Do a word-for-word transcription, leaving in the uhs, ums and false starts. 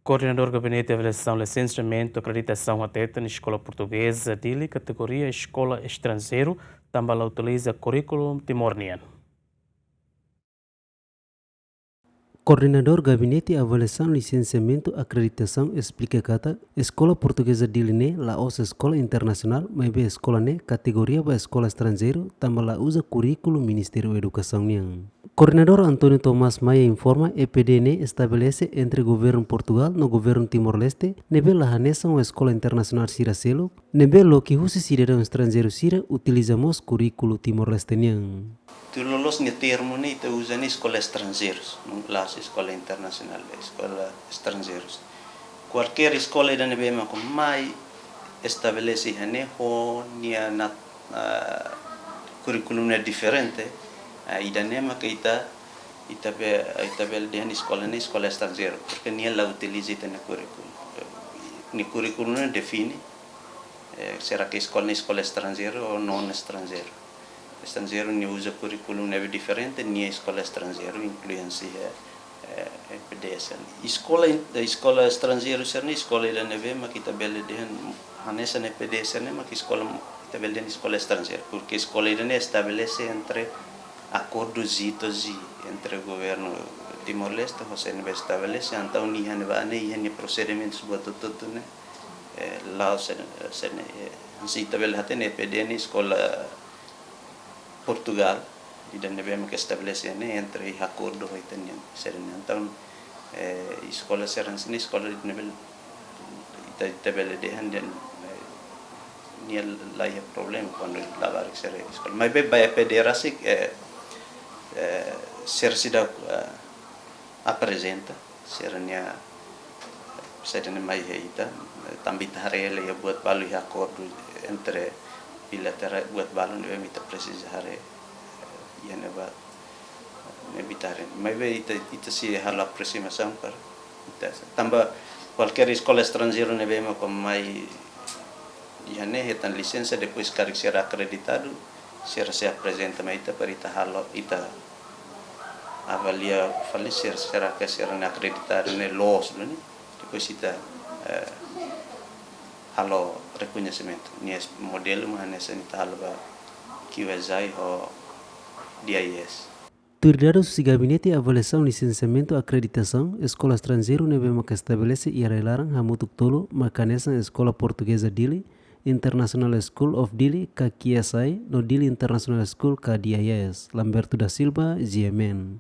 Koordenadór Gabinete Avaliasaun Lisensiamentu Akreditasaun hateten Eskola Portugeza Dili kategoria eskola estranjeiru tanba la utiliza kurríkulu Timor nian. Koordenadór Gabinete Avaliasaun Lisensiamentu Akreditasaun esplika katak Eskola Portugeza Dili ne'e la'ós eskola internasionál, maibé eskola ne'e kategoria ba eskola estranjeiru tanba la uza kurríkulu Ministériu Edukasaun nian. Koordenadór António Tomás Maia informa E P D ne'e estabelese entre Governu Portugál no Governu Timor-Leste, ne'ebé la hanesan ho eskola internasionál sira seluk, ne'ebé loke husi sidadaun estranjeiru sira utiliza mós kurríkulu Timor-Leste nian. Tuir loloos nia termu ne'e ita uza ne'e eskola estranjeirus, no la'ós eskola internasionál, eskola estranjeirus. Kualkér eskola ida ne'ebé mak mai estabelese iha ne'e ho nia nat-, ah, kurríkulu ne'e diferente, ah, ida ne'e mak ita, ita be, ita bele dehan eskola ne'e eskola estranjeiru, porke nia la utiliza ita-nia kurríkulu. Nia kurríkulu ne'e define, eh, será que eskola ne'e eskola estranjeiru ou non estranjeiru. Estranjeiru nia uza kurríkulu ne'ebé diferente, nia eskola estranjeiru, inklui hanesan, eh, eh, E P D S. Eskola in-, eskola estranjeiru sira ne'e eskola ida ne'ebé mak ita bele dehan hanesan E P D S ne'e mak eskola, ita bele dehan eskola estranjeiru, porke eskola ida ne'e estabelese entre akordu G to G entre Governu Timor-Leste ho C N B estabelese, entaun nia ne'ebá ne'e iha nia prosedimentus buat hotu-hotu ne'e, eh, la'ós, eh, se ne'e, eh, hanesan ita bele hatene E P D ne'e eskola Portugál, ida ne'ebé mak estabelese ne'e entre iha akordu ho ita-nia sira ne'e. Entaun, eh, eskola sira hanesan ne'e eskola ida ne'ebé ita, ita bele dehan dehan, eh, nia la iha problema kuandu labarik sira eskola. Maibé ba E P D rasik, eh, eh, sira seidauk, eh, aprezenta sira-nia, sira-nia mai iha ita, tanba ita haree hela iha buat balu iha akordu entre bilaterál buat balu ne'ebé mak ita presiza haree, eh, iha ne'ebá, ne'ebé ita haree. Maibé ita, ita sei halo apresiasaun para ita, tanba kualkér eskola estranjeiru ne'ebé mak mai iha ne'e hetan lisensa, depois karik sira akreditadu, sira sei aprezenta mai ita para ita halo, ita avalia fali sira, será que sira-nia akreditadu ne'e loos duni, depois ita, eh, halo rekoñesimentu. Nia modelu mak hanesan ita halo ba Q S I ho D I S. Tuir dadus husi Gabinete Avaliasaun Lisensiamentu Akreditasaun, eskola estranjeiru ne'ebé maka estabelese iha rai-laran hamutuk tolu maka hanesan Eskola Portugeza Dili, International School of Dili ka Q S I, no Dili International School ka D I S. Lamberto da Silva, G M N.